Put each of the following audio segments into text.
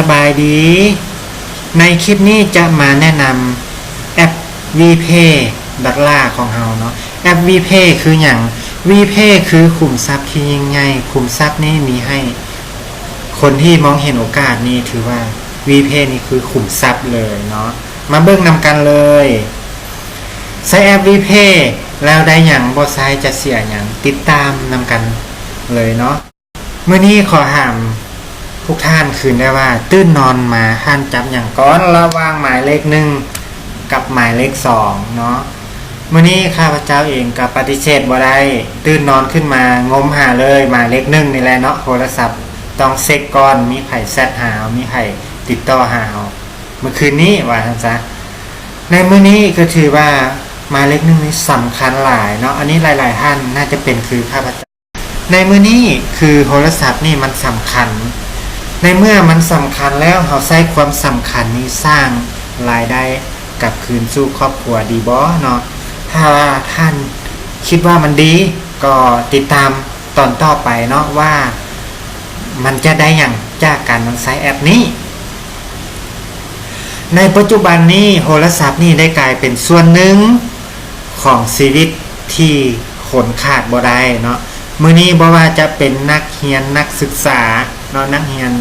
ສະບາຍດີ ໃນຄລິບນີ້ຈະມາແນະນຳແອັບ WePay Dollar ຂອງເຮົາເນາະ. ແອັບ WePay ຄືຫຍັງ? WePay ຄືຂຸມຊັບທີ່ຍິ່ງໃຫຍ່. ຂຸມຊັບນີ້ມີໃຫ້ຄົນທີ່ມອງເຫັນໂອກາດນີ້ ຖືວ່າ WePay ນີ້ຄືຂຸມຊັບເລີຍເນາະ. ມາເບິ່ງນຳກັນເລີຍ. ໃຊ້ແອັບ WePay ແລ້ວໄດ້ຫຍັງ? ບໍ່ໃຊ້ຈະເສຍຫຍັງ? ຕິດຕາມນຳກັນເລີຍເນາະ. ມື້ນີ້ຂໍຖາມທຸກທ່ານຄືນໄດ້ວ່າ ຕື່ນນອນມາທ່ານຈັບຫຍັງກ່ອນ ລະຫວ່າງໝາຍເລກໜຶ່ງກັບໝາຍເລກສອງເນາະ? ມື້ນີ້ຂ້າພະເຈົ້າເອງກໍປະຕິເສດບໍ່ໄດ້, ຕື່ນນອນຂຶ້ນມາງົມຫາເລີຍ ໝາຍເລກໜຶ່ງນີ້ແຫຼະເນາະ. ໂທລະສັບຕ້ອງເຊັກກ່ອນ ມີໃຜແຊັດຫາເຮົາ ມີໃຜຕິດຕໍ່ຫາເຮົາມື້ຄືນນີ້ ວ່າຊັ້ນຊະ. ໃນມື້ນີ້ກໍຖືວ່າໝາຍເລກໜຶ່ງນີ້ສຳຄັນຫຼາຍເນາະ. ອັນນີ້ຫຼາຍໆທ່ານໜ້າຈະເປັນຄືຂ້າພະເຈົ້າ. ໃນມື້ນີ້ຄືໂທລະສັບນີ້ມັນສຳຄັນ. ໃນເມື່ອມັນສຳຄັນແລ້ວ ເຮົາໃຊ້ຄວາມສຳຄັນນີ້ສ້າງລາຍໄດ້ກັບຄືນສູ່ຄອບຄົວດີບໍ່ເນາະ? ຖ້າວ່າທ່ານຄິດວ່າມັນດີ ກໍຕິດຕາມຕອນຕໍ່ໄປເນາະ ວ່າມັນຈະໄດ້ຫຍັງຈາກການນຳໃຊ້ແອັບນີ້. ໃນປັດຈຸບັນນີ້ ໂທລະສັບນີ້ໄດ້ກາຍເປັນສ່ວນໜຶ່ງຂອງຊີວິດທີ່ຄົນຂາດບໍ່ໄດ້ເນາະ. ມື້ນີ້ບໍ່ວ່າຈະເປັນນັກຮຽນ ນັກສຶກສາເນາະ, ນັກຮຽນ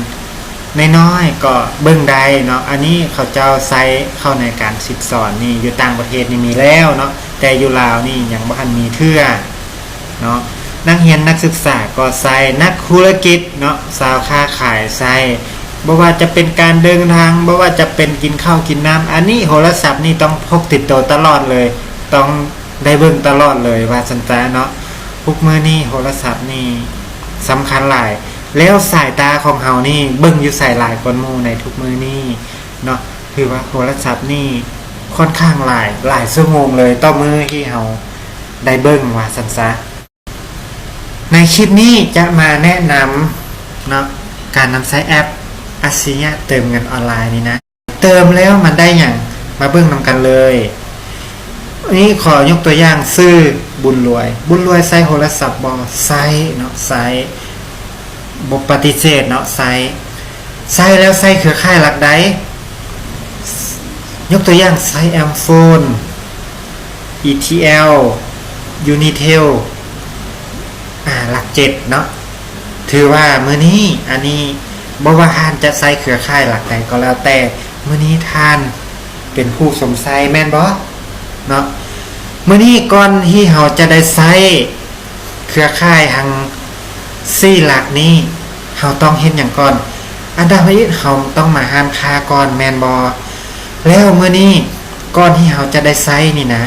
ນ້ອຍໆກໍເບິ່ງໄດ້ເນາະ. ອັນນີ້ເຂົາເຈົ້າໃຊ້ເຂົ້າໃນການສິດສອນນີ້ ຢູ່ຕ່າງປະເທດນີ້ມີແລ້ວເນາະ, ແຕ່ຢູ່ລາວນີ້ຍັງບໍ່ທັນມີເທື່ອເນາະ. ນັກຮຽນ ນັກສຶກສາກໍໃຊ້, ນັກທຸລະກິດເນາະ, ຊາວຄ້າຂາຍໃຊ້. ບໍ່ວ່າຈະເປັນການເດີນທາງ, ບໍ່ວ່າຈະເປັນກິນເຂົ້າກິນນ້ຳ, ອັນນີ້ໂທລະສັບນີ້ຕ້ອງພົກຕິດໂຕຕະຫຼອດເລີຍ, ຕ້ອງໄດ້ເບິ່ງຕະຫຼອດເລີຍວ່າຊັ້ນຊະເນາະ. ທຸກມື້ນີ້ໂທລະສັບນີ້ສຳຄັນຫຼາຍ, ແລ້ວສາຍຕາຂອງເຮົານີ້ເບິ່ງຢູ່ໃສຫຼາຍກວ່າໝູ່ໃນທຸກມື້ນີ້ເນາະ? ຖືວ່າໂທລະສັບນີ້ຄ່ອນຂ້າງຫຼາຍ, ຫຼາຍຊົ່ວໂມງເລີຍຕໍ່ມື້ທີ່ເຮົາໄດ້ເບິ່ງວ່າຊັ້ນຊະ. ໃນຄລິບນີ້ຈະມາແນະນຳເນາະ ການນຳໃຊ້ແອັບອັດສະລິຍະເຕີມເງິນອອນລາຍນີ້ນະ. ເຕີມແລ້ວມັນໄດ້ຫຍັງ? ມາເບິ່ງນຳກັນເລີຍ. ນີ້ຂໍຍົກຕົວຢ່າງຊື່ບຸນລວຍ. ບຸນລວຍໃຊ້ໂທລະສັບບໍ່? ໃຊ້ເນາະ, ໃຊ້. ບໍ່ປະຕິເສດເນາະ, ໃຊ້, ໃຊ້ແລ້ວໃຊ້ເຄືອຂ່າຍຫຼັກໃດ? ຍົກຕົວຢ່າງໃຊ້ Amphone, E T L, Unitel ອາ ຫຼັກເຈັດເນາະ. ຖືວ່າມື້ນີ້ ອັນນີ້ ບໍ່ວ່າທ່ານຈະໃຊ້ເຄືອຂ່າຍຫຼັກໃດກໍແລ້ວແຕ່ ມື້ນີ້ທ່ານເປັນຜູ້ຊົມໃຊ້ແມ່ນບໍ່? ເນາະ, ມື້ນີ້ກ່ອນທີ່ເຮົາຈະໄດ້ໃຊ້ ເຄືອຂ່າຍທັງສີ່ຫຼັກນີ້ ເຮົາຕ້ອງເຮັດຫຍັງກ່ອນ? ອັນດັບທີໜຶ່ງ ເຮົາຕ້ອງມາຮ້ານຄ້າກ່ອນແມ່ນບໍ່? ແລ້ວມື້ນີ້ ກ່ອນທີ່ເຮົາຈະໄດ້ໃຊ້ນີ້ນະ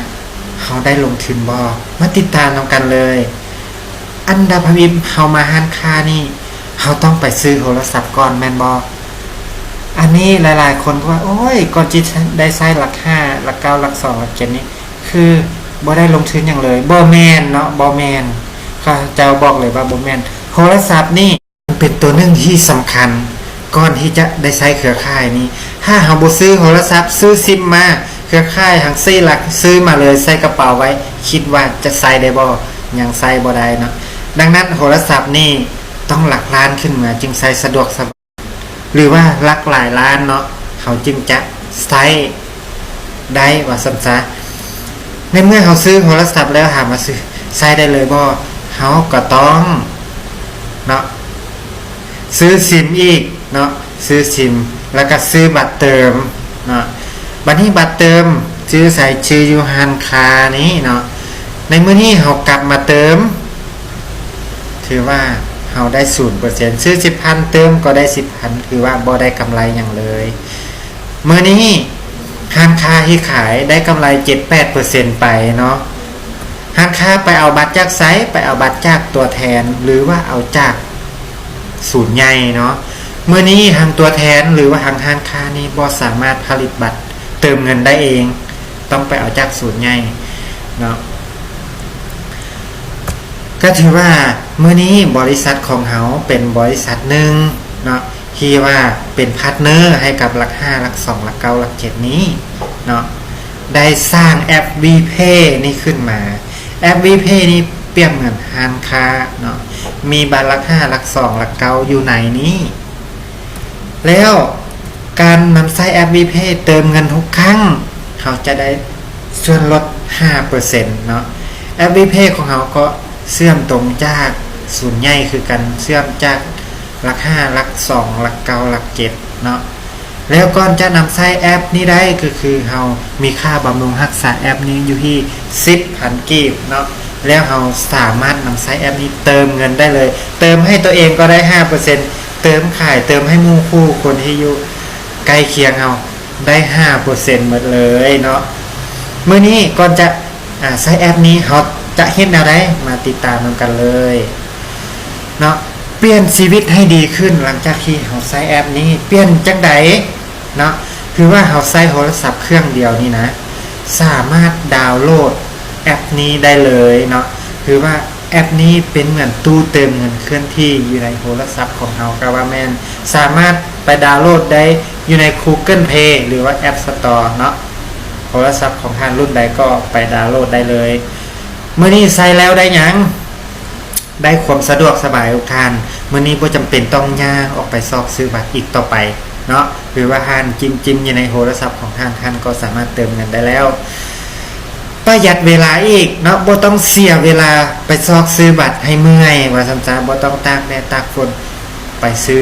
ເຮົາໄດ້ລົງທຶນບໍ່? ມາຕິດຕາມນຳກັນເລີຍ. ອັນດັບທຳອິດເຮົາມາຮ້ານຄ້ານີ້ ເຮົາຕ້ອງໄປຊື້ໂທລະສັບກ່ອນແມ່ນບໍ່? ອັນນີ້ຫຼາຍໆຄົນກໍວ່າ ໂອ້ຍ ກ່ອນຊິໄດ້ໃຊ້ຫຼັກຫ້າ ຫຼັກເກົ້າ ຫຼັກສອງ ຫຼັກເຈັດນີ້ ຄືບໍ່ໄດ້ລົງທຶນຫຍັງເລີຍ. ບໍ່ແມ່ນເນາະ, ບໍ່ແມ່ນ. ຂ້າພະເຈົ້າບອກເລີຍວ່າບໍ່ແມ່ນ. ໂທລະສັບນີ້ເປັນຕົວໜຶ່ງທີ່ສຳຄັນ ກ່ອນທີ່ຈະໄດ້ໃຊ້ເຄືອຂ່າຍນີ້. ຖ້າເຮົາບໍ່ຊື້ໂທລະສັບ, ຊື້ຊິມມາ, ເຄືອຂ່າຍທັງສີ່ຫຼັກ ຊື້ມາເລີຍ ໃສ່ກະເປົາໄວ້, ຄິດວ່າຈະໃຊ້ໄດ້ບໍ່? ຍັງໃຊ້ບໍ່ໄດ້ເນາະ. ດັ່ງນັ້ນ ໂທລະສັບນີ້ຕ້ອງຫຼັກລ້ານຂຶ້ນມາ ຈຶ່ງໃຊ້ສະດວກສະບາຍ. ຫຼືວ່າຫຼັກຫຼາຍລ້ານເນາະ ເຮົາຈຶ່ງຈະໃຊ້ໄດ້ວ່າຊັ້ນຊະ. ໃນເມື່ອເຮົາຊື້ໂທລະສັບແລ້ວ ຖາມວ່າຊື້ ໃຊ້ໄດ້ເລີຍບໍ່? ເຮົາກໍຕ້ອງເນາະ ຊື້ຊິມອີກເນາະ, ຊື້ຊິມ ແລ້ວກໍຊື້ບັດເຕີມເນາະ. ບັດນີ້ບັດເຕີມ ຈື່ໃສ? ຈື່ຢູ່ຮ້ານຄ້ານີ້ເນາະ. ໃນມື້ນີ້ເຮົາກັບມາເຕີມ ຖືວ່າເຮົາໄດ້ສູນເປີເຊັນ, ຊື້ສິບພັນ ເຕີມກໍໄດ້ສິບພັນ ຖືວ່າບໍ່ໄດ້ກຳໄລຫຍັງເລີຍ. ມື້ນີ້ຮ້ານຄ້າທີ່ຂາຍໄດ້ກຳໄລເຈັດແປດເປີເຊັນໄປເນາະ. ຮ້ານຄ້າໄປເອົາບັດຈາກໃສ? ໄປເອົາບັດຈາກຕົວແທນ ຫຼືວ່າເອົາຈາກສູນໃຫຍ່ເນາະ. ມື້ນີ້ທາງຕົວແທນ ຫຼືວ່າທາງຮ້ານຄ້ານີ້ບໍ່ສາມາດຜະລິດບັດເຕີມເງິນໄດ້ເອງ, ຕ້ອງໄປເອົາຈາກສູນໃຫຍ່ເນາະ. ກໍຖືວ່າມື້ນີ້ບໍລິສັດຂອງເຮົາເປັນບໍລິສັດໜຶ່ງເນາະ ທີ່ວ່າເປັນພາດເນີໃຫ້ກັບຫຼັກຫ້າ ຫຼັກສອງ ຫຼັກເກົ້າ ຫຼັກເຈັດນີ້ເນາະ ໄດ້ສ້າງແອັບ WePay ນີ້ຂຶ້ນມາ. ແອັບ WePay ນີ້ປຽບເໝືອນຮ້ານຄ້າເນາະ, ມີບັດຫຼັກຫ້າ ຫຼັກສອງ ຫຼັກເກົ້າ ຢູ່ໃນນີ້. ແລ້ວ ການນຳໃຊ້ແອັບວີເພເຕີມເງິນທຸກຄັ້ງ ເຮົາຈະໄດ້ສ່ວນລົດຫ້າເປີເຊັນເນາະ. ແອັບວີເພຂອງເຮົາກໍເຊື່ອມຕົງຈາກສູນໃຫຍ່ຄືກັນ, ເຊື່ອມຈາກຫຼັກຫ້າ, ຫຼັກສອງ, ຫຼັກເກົ້າ, ຫຼັກເຈັດເນາະ. ແລ້ວກ່ອນຈະນຳໃຊ້ແອັບນີ້ໄດ້ ກໍຄືເຮົາມີຄ່າບຳລຸງຮັກສາແອັບນີ້ຢູ່ທີ່ສິບພັນກີບເນາະ. ແລ້ວເຮົາສາມາດນຳໃຊ້ແອັບນີ້ເຕີມເງິນໄດ້ເລີຍ, ເຕີມໃຫ້ຕົວເອງກໍໄດ້ຫ້າເປີເຊັນ, ເຕີມຂາຍ, ເຕີມໃຫ້ໝູ່ຄູ່ຄົນທີ່ຢູ່ໃກ້ຄຽງເຮົາໄດ້ຫ້າເປີເຊັນໝົດເລີຍເນາະ. ມື້ນີ້ກ່ອນຈະ ອາ ໃຊ້ແອັບນີ້ ເຮົາຈະເຮັດແນວໃດ? ມາຕິດຕາມນຳກັນເລີຍເນາະ. ປ່ຽນຊີວິດໃຫ້ດີຂຶ້ນຫຼັງຈາກທີ່ເຮົາໃຊ້ແອັບນີ້ ປ່ຽນຈັ່ງໃດເນາະ? ຄືວ່າເຮົາໃຊ້ໂທລະສັບເຄື່ອງດຽວນີ້ນະ ສາມາດດາວໂຫຼດແອັບນີ້ໄດ້ເລີຍເນາະ. ຄືວ່າແອັບນີ້ເປັນເໝືອນຕູ້ເຕີມເງິນເຄື່ອນທີ່ຢູ່ໃນໂທລະສັບຂອງເຮົາກໍວ່າແມ່ນ, ສາມາດໄປດາວໂຫຼດໄດ້ຢູ່ໃນ Google Play ຫຼືວ່າ App Store ເນາະ. ໂທລະສັບຂອງທ່ານລຸ້ນໃດກໍໄປດາວໂຫຼດໄດ້ເລີຍ. ມື້ນີ້ໃຊ້ແລ້ວໄດ້ຫຍັງ? ໄດ້ຄວາມສະດວກສະບາຍທຸກທ່ານ. ມື້ນີ້ບໍ່ຈຳເປັນຕ້ອງຍ່າງອອກໄປຊອກຊື້ບັດອີກຕໍ່ໄປເນາະ. ຫຼືວ່າທ່ານຈິ້ມໆຢູ່ໃນໂທລະສັບຂອງທ່ານ, ທ່ານກໍສາມາດເຕີມເງິນໄດ້ແລ້ວ. ປະຢັດເວລາອີກເນາະ, ບໍ່ຕ້ອງເສຍເວລາໄປຊອກຊື້ບັດໃຫ້ເມື່ອຍ ວ່າຊັ້ນຊະ, ບໍ່ຕ້ອງຕາກແດດຕາກຝົນໄປຊື້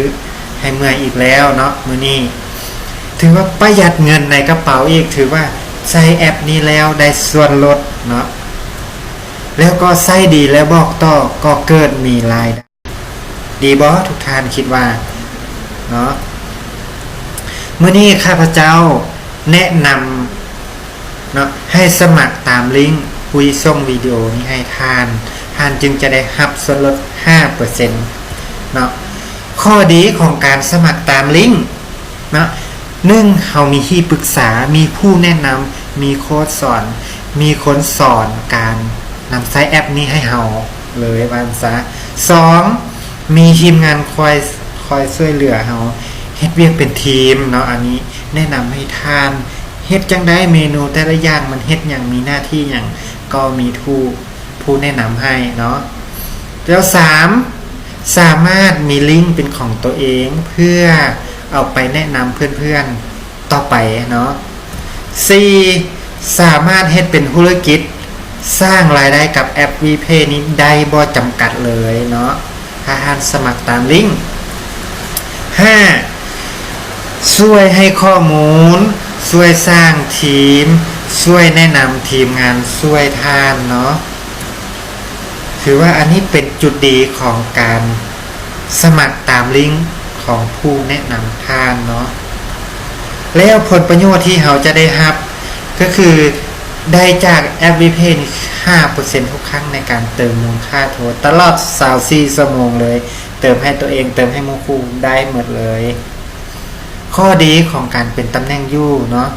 ໃຫ້ເມື່ອຍອີກແລ້ວເນາະ. ມື້ນີ້ຖືວ່າປະຢັດເງິນໃນກະເປົາອີກ, ຖືວ່າໃຊ້ແອັບນີ້ແລ້ວໄດ້ສ່ວນລົດເນາະ. ແລ້ວກໍໃຊ້ດີແລ້ວບອກຕໍ່ ກໍເກີດມີລາຍໄດ້. ດີບໍ່? ທຸກທ່ານຄິດວ່າເນາະ. ມື້ນີ້ຂ້າພະເຈົ້າແນະນຳເນາະ ໃຫ້ສະໝັກຕາມລິ້ງຜູ້ທີ່ສົ່ງວິດີໂອນີ້ໃຫ້ທ່ານ, ທ່ານຈຶ່ງຈະໄດ້ຮັບສ່ວນລົດຫ້າເປີເຊັນເນາະ. ຂໍ້ດີຂອງການສະໝັກຕາມລິ້ງເນາະ, ໜຶ່ງ ເຮົາມີທີ່ປຶກສາ, ມີຜູ້ແນະນຳ, ມີໂຄດສອນ, ມີຄົນສອນການນຳໃຊ້ແອັບນີ້ໃຫ້ເຮົາເລີຍວ່າຊັ້ນຊະ. ສອງ ມີທີມງານຄອຍ ຄອຍຊ່ວຍເຫຼືອເຮົາເຮັດວຽກເປັນທີມເນາະ. ອັນນີ້ແນະນຳໃຫ້ທ່ານເຮັດຈັ່ງໃດ, ເມນູແຕ່ລະຢ່າງມັນເຮັດຫຍັງ, ມີໜ້າທີ່ຫຍັງ, ກໍມີຜູ້ ຜູ້ແນະນຳໃຫ້ເນາະ. ແລ້ວສາມ ສາມາດມີລິ້ງເປັນຂອງຕົວເອງ ເພື່ອເອົາໄປແນະນຳເພື່ອນໆຕໍ່ໄປເນາະ. ສີ່ ສາມາດເຮັດເປັນທຸລະກິດ ສ້າງລາຍໄດ້ກັບແອັບວີເພນີ້ໄດ້ບໍ່ຈຳກັດເລີຍເນາະ ຖ້າທ່ານສະໝັກຕາມລິ້ງ. ຫ້າ ຊ່ວຍໃຫ້ຂໍ້ມູນ, ຊ່ວຍສ້າງທີມ, ຊ່ວຍແນະນຳທີມງານຊ່ວຍທ່ານເນາະ. ຖືວ່າອັນນີ້ເປັນຈຸດດີຂອງການສະໝັກຕາມລິ້ງຂອງຜູ້ແນະນຳທ່ານເນາະ. ແລ້ວຜົນປະໂຫຍດທີ່ເຮົາຈະໄດ້ຮັບ ກໍຄືໄດ້ຈາກແອັບວີເພນີ້ ຫ້າເປີເຊັນທຸກຄັ້ງໃນການເຕີມມູນຄ່າໂທ ຕະຫຼອດຊາວສີ່ຊົ່ວໂມງເລີຍ, ເຕີມໃຫ້ຕົວເອງ, ເຕີມໃຫ້ໝູ່ຄູ່ ໄດ້ໝົດເລີຍ. ຂໍ້ດີຂອງການເປັນຕຳແໜ່ງຢູ່ເນາະ,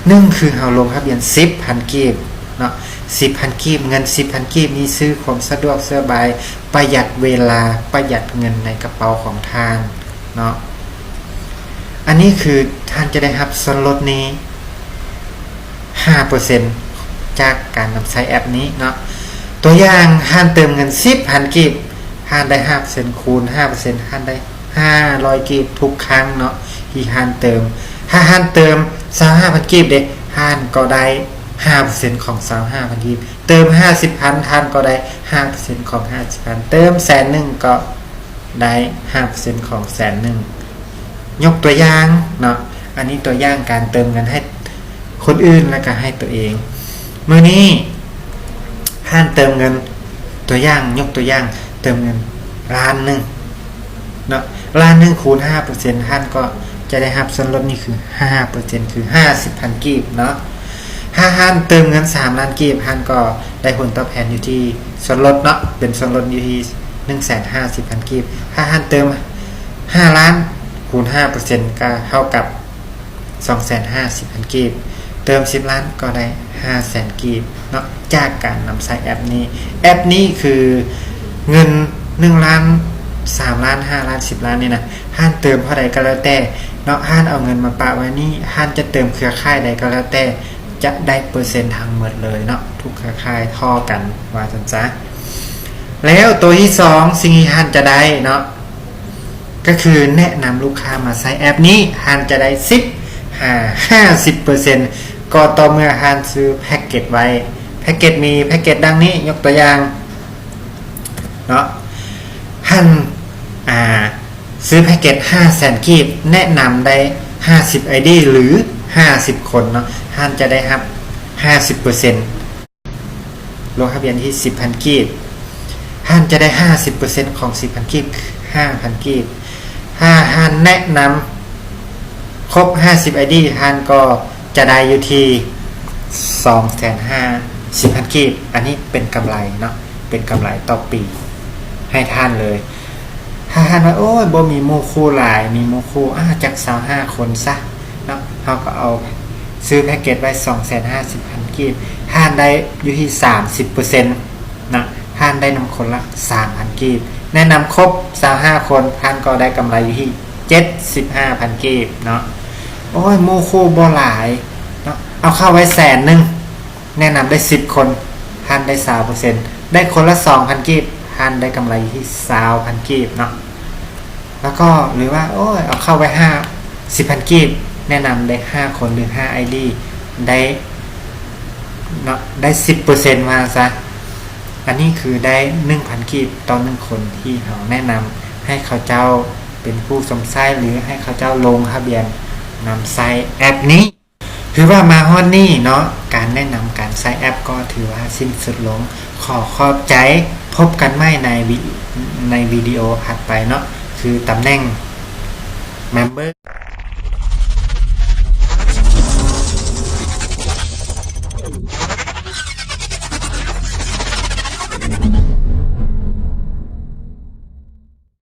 ໜຶ່ງ ຄືເຮົາລົງທະບຽນສິບພັນກີບເນາະ, ສິບພັນກີບ, ເງິນສິບພັນກີບນີ້ຊື້ຄວາມສະດວກສະບາຍ, ປະຢັດເວລາ, ປະຢັດເງິນໃນກະເປົາຂອງທ່ານເນາະ. ອັນນີ້ຄືທ່ານຈະໄດ້ຮັບສ່ວນລົດນີ້ ຫ້າເປີເຊັນ ຈາກການນຳໃຊ້ແອັບນີ້ເນາະ. ຕົວຢ່າງ, ທ່ານເຕີມເງິນສິບພັນກີບ, ທ່ານໄດ້ຫ້າເປີເຊັນ ຄູນຫ້າເປີເຊັນ, ທ່ານໄດ້ຫ້າຮ້ອຍກີບທຸກຄັ້ງເນາະ ທີ່ທ່ານເຕີມ. ຖ້າທ່ານເຕີມຊາວຫ້າພັນກີບເດ, ທ່ານກໍໄດ້ຫ້າເປີເຊັນຂອງຊາວຫ້າພັນກີບ. ເຕີມຫ້າສິບພັນ, ທ່ານກໍໄດ້ຫ້າເປີເຊັນຂອງຫ້າສິບພັນ. ເຕີມແສນໜຶ່ງ ກໍ ໄດ້ຫ້າເປີເຊັນຂອງແສນໜຶ່ງ. ຍົກຕົວຢ່າງເນາະ, ອັນນີ້ຕົວຢ່າງການເຕີມເງິນໃຫ້ຄົນອື່ນ ແລ້ວກໍໃຫ້ຕົວເອງ. ມື້ນີ້ທ່ານເຕີມເງິນ, ຕົວຢ່າງ, ຍົກຕົວຢ່າງ, ເຕີມເງິນລ້ານໜຶ່ງເນາະ, ລ້ານໜຶ່ງຄູນຫ້າເປີເຊັນ, ທ່ານກໍຈະໄດ້ຮັບສ່ວນລົດນີ້ຄືຫ້າເປີເຊັນ ຄືຫ້າສິບພັນກີບເນາະ. ຖ້າທ່ານເຕີມເງິນສາມລ້ານກີບ, ທ່ານກໍໄດ້ຜົນຕອບແທນຢູ່ທີ່ ສ່ວນລົດເນາະ, ເປັນສ່ວນລົດຢູ່ທີ່ໜຶ່ງແສນຫ້າສິບພັນກີບ. ຖ້າທ່ານເຕີມຫ້າລ້ານ ຄູນຫ້າເປີເຊັນ ກໍເທົ່າກັບສອງແສນຫ້າສິບພັນກີບ, ເຕີມສິບລ້ານກໍໄດ້ຫ້າແສນກີບເນາະ, ຈາກການນຳໃຊ້ແອັບນີ້. ແອັບນີ້ຄືເງິນໜຶ່ງລ້ານ, ສາມລ້ານ, ຫ້າລ້ານ, ສິບລ້ານນີ້ນະ, ທ່ານເຕີມເທົ່າໃດກໍແລ້ວແຕ່ເນາະ, ທ່ານເອົາເງິນມາປະໄວ້ນີ້, ທ່ານຈະເຕີມເຄືອຂ່າຍໃດກໍແລ້ວແຕ່ ຈະໄດ້ເປີເຊັນທັງໝົດເລີຍເນາະ, ທຸກເຄືອຂ່າຍທໍ່ກັນ ວ່າຊັ້ນຊະ. ແລ້ວໂຕທີສອງ ສິ່ງທີ່ທ່ານຈະໄດ້ເນາະ, ກໍຄືແນະນຳລູກຄ້າມາໃຊ້ແອັບນີ້ ທ່ານຈະໄດ້ສິບຫາຫ້າສິບເປີເຊັນ ກໍຕໍ່ເມື່ອທ່ານຊື້ແພັກເກັດໄວ້. ແພັກເກັດມີແພັກເກັດດັ່ງນີ້ ຍົກຕົວຢ່າງເນາະ ທ່ານ ອ່າ ຊື້ແພັກເກັດຫ້າແສນກີບ ແນະນຳໄດ້ຫ້າສິບໄອດີ ຫຼື ຫ້າສິບຄົນເນາະ ທ່ານຈະໄດ້ຮັບຫ້າສິບເປີເຊັນ ລົງທະບຽນທີ່ສິບພັນກີບ ທ່ານຈະໄດ້ຫ້າສິບເປີເຊັນຂອງສິບພັນກີບ ຫ້າພັນກີບ. ຖ້າທ່ານແນະນຳຄົບຫ້າສິບໄອດີ ທ່ານກໍຈະໄດ້ຢູ່ທີ່ສອງແສນຫ້າສິບພັນກີບ. ອັນນີ້ເປັນກຳໄລເນາະ ເປັນກຳໄລຕໍ່ປີໃຫ້ທ່ານເລີຍ. ຖ້າທ່ານວ່າ ໂອ້ຍ ບໍ່ມີໝູ່ຄູ່ຫຼາຍ ມີໝູ່ຄູ່ ອາ ຈັກຊາວຫ້າຄົນຊະເນາະ ເຮົາກໍເອົາຊື້ແພັກເກັດໄວ້ສອງແສນຫ້າສິບພັນກີບ ທ່ານໄດ້ຢູ່ທີ່ສາມສິບເປີເຊັນເນາະ ທ່ານໄດ້ນຳຄົນລະສາມພັນກີບ. ແນະນຳຄົບຊາວຫ້າຄົນ ທ່ານກໍໄດ້ກຳໄລຢູ່ທີ່ເຈັດສິບຫ້າພັນກີບເນາະ. ໂອ້ຍ ໝູ່ຄູ່ບໍ່ຫຼາຍເນາະ ເອົາເຂົ້າໄວ້ແສນໜຶ່ງ ແນະນຳໄດ້ສິບຄົນ ທ່ານໄດ້ຊາວເປີເຊັນ ໄດ້ຄົນລະສອງພັນກີບ ທ່ານໄດ້ກຳໄລຢູ່ທີ່ຊາວພັນກີບເນາະ. ແລ້ວກໍ ຫຼືວ່າ ໂອ້ຍ ເອົາເຂົ້າໄວ້ຫ້າສິບພັນກີບ ແນະນຳໄດ້ຫ້າຄົນ ຫຼື ຫ້າໄອດີ ໄດ້ເນາະ ໄດ້ສິບເປີເຊັນວ່າຊະ. ອັນນີ້ຄືໄດ້ໜຶ່ງພັນກີບຕໍ່ໜຶ່ງຄົນ ທີ່ເຮົາແນະນຳໃຫ້ເຂົາເຈົ້າເປັນຜູ້ຊົມໃຊ້ ຫຼື ໃຫ້ເຂົາເຈົ້າລົງທະບຽນນຳໃຊ້ແອັບນີ້. ຖືວ່າມາຮອດນີ້ເນາະ ການແນະນຳການໃຊ້ແອັບກໍຖືວ່າສິ້ນສຸດລົງ. ຂໍຂອບໃຈ, ພົບກັນໃໝ່ໃນວິ ໃນວິດີໂອຖັດໄປເນາະ ຄືຕຳແໜ່ງ Member.